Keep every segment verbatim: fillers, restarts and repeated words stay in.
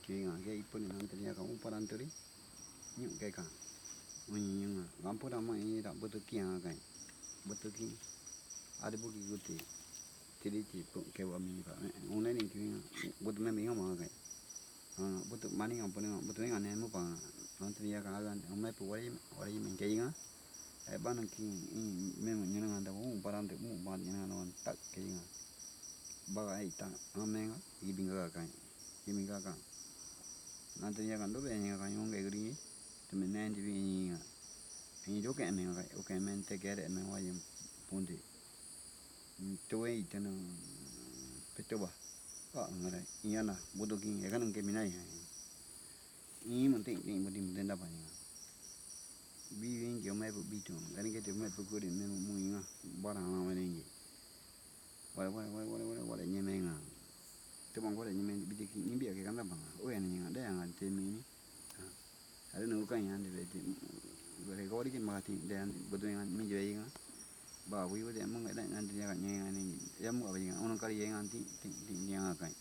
Kei nga, kei ipun ni nang teri ya ka umpa nang teri. Nyu kei ka. Unyi nyu nga. Gampura ma i ra butuki nga kai. Butuki. Ada buki guti. Tiri ti pu keu ami pa. Unai ni kei nga. Butu me mi nga ma kai. Ah, butu mani nga pun nga. Butu nga ne mu pa. Nang teri ya ka agan. Umai pu wari, wari men kei nga. Ai ba nang ki, i, me mu nyu nga da umpa nang teri mu pa nyu nga nang tak kei nga. Ba ai ta, ame nga. Ibing ka kai. Kimi ka ka. Nang teri ya ka ndo be nga ka yong ke gri. Te me nang ti bi nga. Ini do ke me nga ka. Oke men te kere me wa yem punti. Tuwe i te na. Peto ba. Ka nga ra. Iya na. Butuki. Eka nang ke minai. Ini mun ting ting buti mun tenda pa nga. Bi wing ke me bu bi tu. Gani ke te me bu kuri me mu nga. Bara ma ma ngi. Wale, wale, wale, wale, wale, wale, nyemeng a. Tebang wale, nyemeng, bidi ki, nyibi aki kanda bang. O ya, nyemeng a, da ya nga, te mi ni. Ha. Ada nunggu kan ya, di beti. Wale, kawari ki makati, da ya, betul ya, mi jua ya nga. Ba, wui, wale, mung, da, nanti ya, nyemeng a, ni. Ya, mung, apa ya, unang kari ya, nga, ti, ti, ti, ya, nga, kan.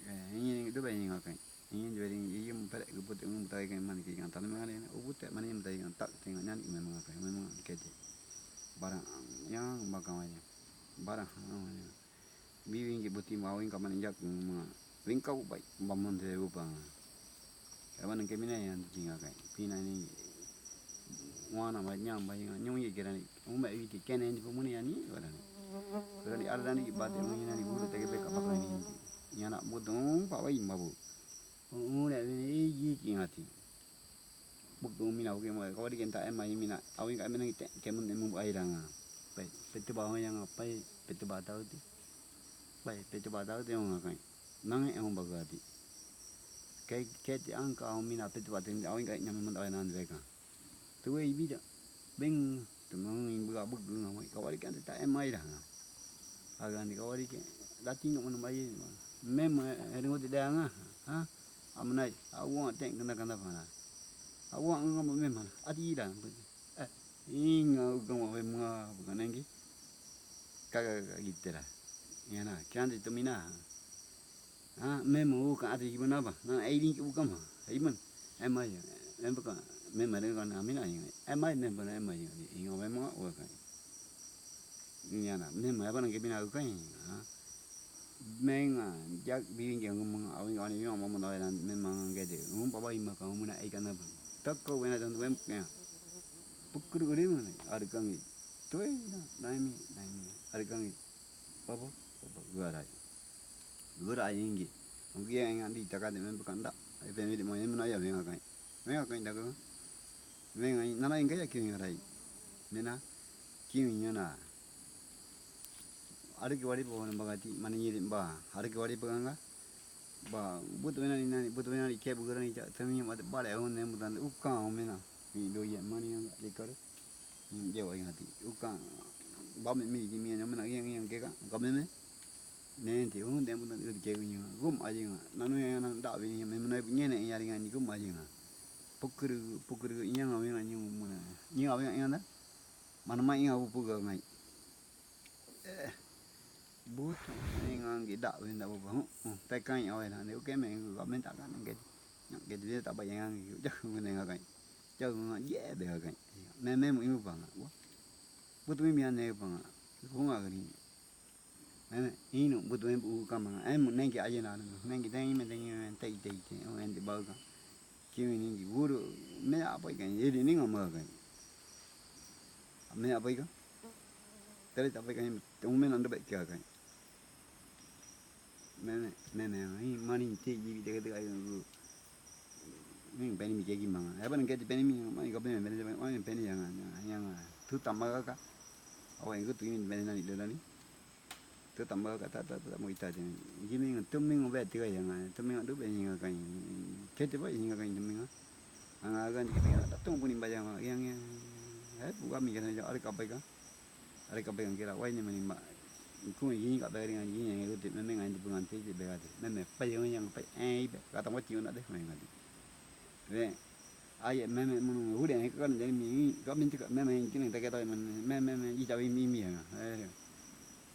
Eh, ini, ini, itu, ba, ini, nga, kan. Ini jua ring, iya, mung, pere, gubut, mung, mutai, kan, man, ki, kan, tanam, kan, ini, ubut, man, ini, mutai, kan, tak, ting, nyan, memang, kan, memang, kete. Bara, yang, baka, wanya. Bara, ha, wanya. Bi wing ki buti ma wing ka man jak ma wing ka ubai ba mon te uba. Ka man ke mina yan ti nga kai. Pina ni wana ma nyam ba nga nyong ye kira ni. Uma wi ti kene ni pumuni yani wala ni. Kira ni arda ni ba te muni nani bulu te ke beka baka ni. Yana butung pa wai ma bu. Una wi ni yi ki ngati. Buk du mina, buk du mina, kawari kenta ema i mina, awing ka mina ngite, kemun emu aira nga. Pai, petu ba ho yang, pai, petu ba tau ti. Pai, petu ba tau ti ho nga kai. Nang e ho ba ga ti. Kai, kai ti ang ka ho mina, petu ba ti, awing ka nyam mun aira nga beka. Tu e i bida. Beng, tu nang i buk, buk du nga mai, kawari kenta ema aira nga. Agan di kawari ke, dating ka mun mai, mem, e, ringo ti da nga, ha? Amunai, awang teng kena kena pana. Awang nga mo memang, ati ira. Eh, inga ugang mo memang, bukan enggi. Kaga, kaga, gitu lah. Iya na, kian di tumina. Ha, memang uka ati gimana ba? Na, ai di uka ma. Ai man. Emai, em bukan, memang dengan amina, emai, memang, emai, inga memang, uka. Iya na, memang, apa nang kebina, uka, ha? Meng a, jak bing ke ngomong, awing awing awing ngomong awing memang gede. Ngomong papa ima ka ngomong na ikan apa. Tak kau wena dan tuem ya. Pukul uri mana? Ada kangi. Tuai na, naimi, naimi. Ada kangi. Papa, papa, gua rai. Gua rai inggi. Ngomong yang yang di takade mem bukan dak. Ai pemi di mo yang mana ya meng akai. Meng akai dak. Meng ai nana ingga ya kiu rai. Mena kiu na. Ariki wari pa wana bagati, mani nyiri ba. Ariki wari pa ganga. Ba, butu wena ni nani, butu wena ni ke buku rani ca, temi ma ba le hon ne mutan, uka o mena. Mi do ye mani yang de kar. Mi de wa yang ti. Uka, ba mi mi ki mi yang mena yang yang ke ka, ka me me. Ne ti hon de mutan, u ke yang. Gum a yang. Nanu yang nang da wi yang, me mena nye ne yang yang ni gum a yang. Pukuru, pukuru, yang a yang ni mena. Ni a yang yang da. Mana ma yang a pukuru mai. Eh, but, ni ngang ki da wen da bu ba, hu, hu, pe kai awai na, ni uke me ngu ka men ta ka nang ke, nang ke di ta ba yang ngi, ja, ngu ne nga kai, ja, ngu nga, ye, be nga kai, me, me, mu, imu ba nga, wa, but, mi, mi, ane, ba nga, ku nga kari, me, me, inu, but, me, bu, ka ma nga, em, nang ke aje na, nang ke, teng, me, teng, me, tei, tei, tei, o, en, di ba ka. Kimi ni ki guru, me apai kan, ye di ni nga ma kan. Me apai kan. Teri apai kan, tong me nando be kia kan. Me, me, me, me, mani te ji bi te te ai guru. Ni peni mi ke ki manga. Ai ba nang ke ti peni mi, mani ka peni, peni, mani peni yang, yang, tu tamba ka. Awai, guru tu ini peni nani, do nani. Tu tamba ka ta, ta, ta, mo ita jeng. Giming, tuming, be tiga yang, tuming, du be yang kai. Kete ba yang kai tuming. Anga gan giming, ta tung puni ba yang, yang, yang. Eh, buka mi kan, are kapai ka. Are kapai kan kira, wai ni mani ma. Ku ini ka be ring, ini yang, itu, memang ini bukan ti, be ka ti. Memang, pai yang, yang, pai, eh, be. Kata mo tiun ade, memang ti. Be. Aye, me, me, munu, hure, he, kan, jadi mi, ka, minti, ka, me, me, kini, ta, ka, ta, me, me, me, me, ita, mi, mi, ya, eh.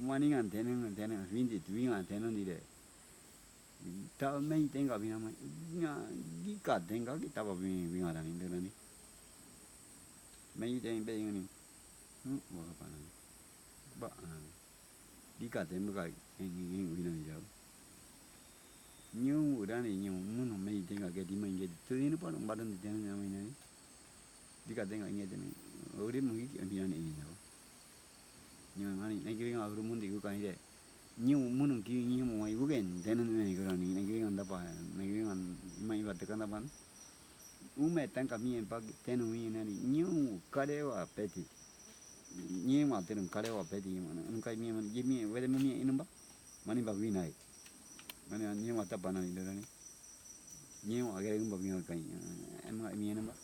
Mani ngan tenang, tenang, win di, win ngan tenang di de. Ta mei tenga win ama, nga, di ka tenga ki tapa win, win nga rani, de rani. Mei tenga be ngani. Hmm, wa ka pa na. Ba, ah. Di ka tenga ka, eng, eng, eng, win na jau. Nyu, rani, nyu, munu mei tenga ke di mei ke di. Tu ini pa, ba dan di tenga win na. Di ka tenga nge tenga. Ore mungi ki, win na, win na. Nyu ngani, nai ki ngan uru mun di ku kan ide. Nyu munu ki nyu mu wai ku ken, tenung me ku rani, nai ki ngan tapa, nai ki ngan mai ba tekan tapa. Ume tangka mi en pa tenung mi nani, nyu kare wa peti. Nyu ma tenung kare wa peti, mana, nung kai mi, mana, gi mi, wede mu mi, inung ba. Mani ba winai. Mani, nyu ma tapa nani, de rani. Nyu ma gere ba mi kai, em ngai mi inung ba.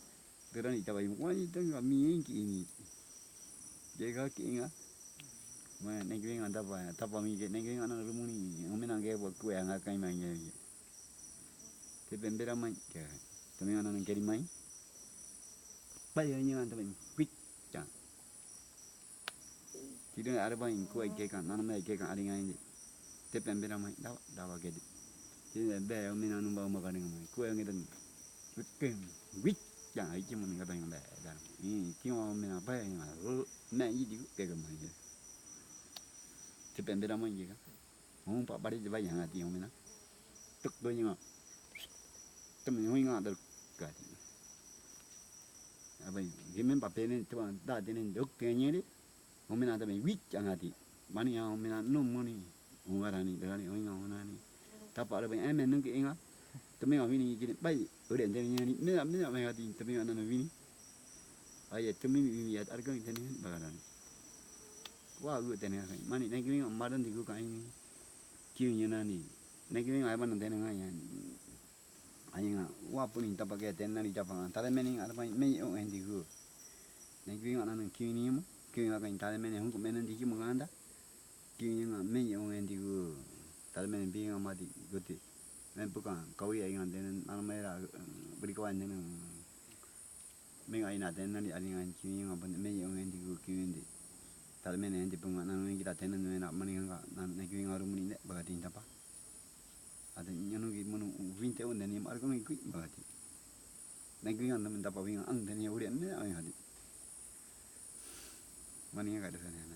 Te rani tapa i, wani tangka mi en ki ini. Gega ki inga. Ma, nai ki ngan tapa, tapa mi ke, nai ki ngan uru muni, ome nang ke, ba, kue anga kai mai nge. Te pembera mai, ke. Te mi ngan nang keri mai. Pai, ngan tapa, wit, ja. Ti dun are ba in kue ke kan, nano me ke kan, are ngai ni. Te pembera mai, dawa, dawa ke di. Ti be, ome nang nung ba, ome ka nung mai. Kue nge dan. Wit, wit. Ya, ai ki mun ka dan be, dan. Ni, ti ome nang ba, ni ma. Ru, me i di ke kan mai. Te pembera mai ke kan. Hong pa bari di ba yang ati ome nang. Tuk do yang. Te mi hong yang tuk ka di. Abai, gimen pa penen, te ba, da tenen duk ke nyeri. Ome nang ta ben wit yang ati. Mani ya ome nang num muni. Unga rani, rani, unga unani. Tapa rani, eme nung ke inga. Te mi ngan wini kini, bai, ure tenen nyeri. Mena, mena, mena ati, te mi ngan nang wini. Ai, te mi, mi, mi, at argang tenen, ba rani. Wa, u tenen, mani, nai ki wini, maran di ku kai ni. Kiu nyanani. Nai ki wini, ai, ba nang tenen, ai, ya. Ai nga, wa puni tapa ke tenen nani tapa nga. Tara meni nga tapa mei ong en di gu. Nai ki nga nani ki ni mo. Ki nga ka tara meni hong ku meni di ki mo nga nda. Ki nga mei ong en di gu. Tara meni bi nga mati guti. Men buka, kawi ai nga tenen, nana mei ra, beri kawan tenen. Mei nga ina tenen nani ari nga ki nga pun mei ong en di gu ki di. Tara meni en di pun nga nana mei kita tenen mei na mani nga nana ki nga rumuni ne ba ka tin tapa. Ate nyanu ki munu win te un deni mar kami kui ba ka ti. Nai ki nga nana tapa win ang deni ure mei na win ka ti. Mani nga ka desa ne na.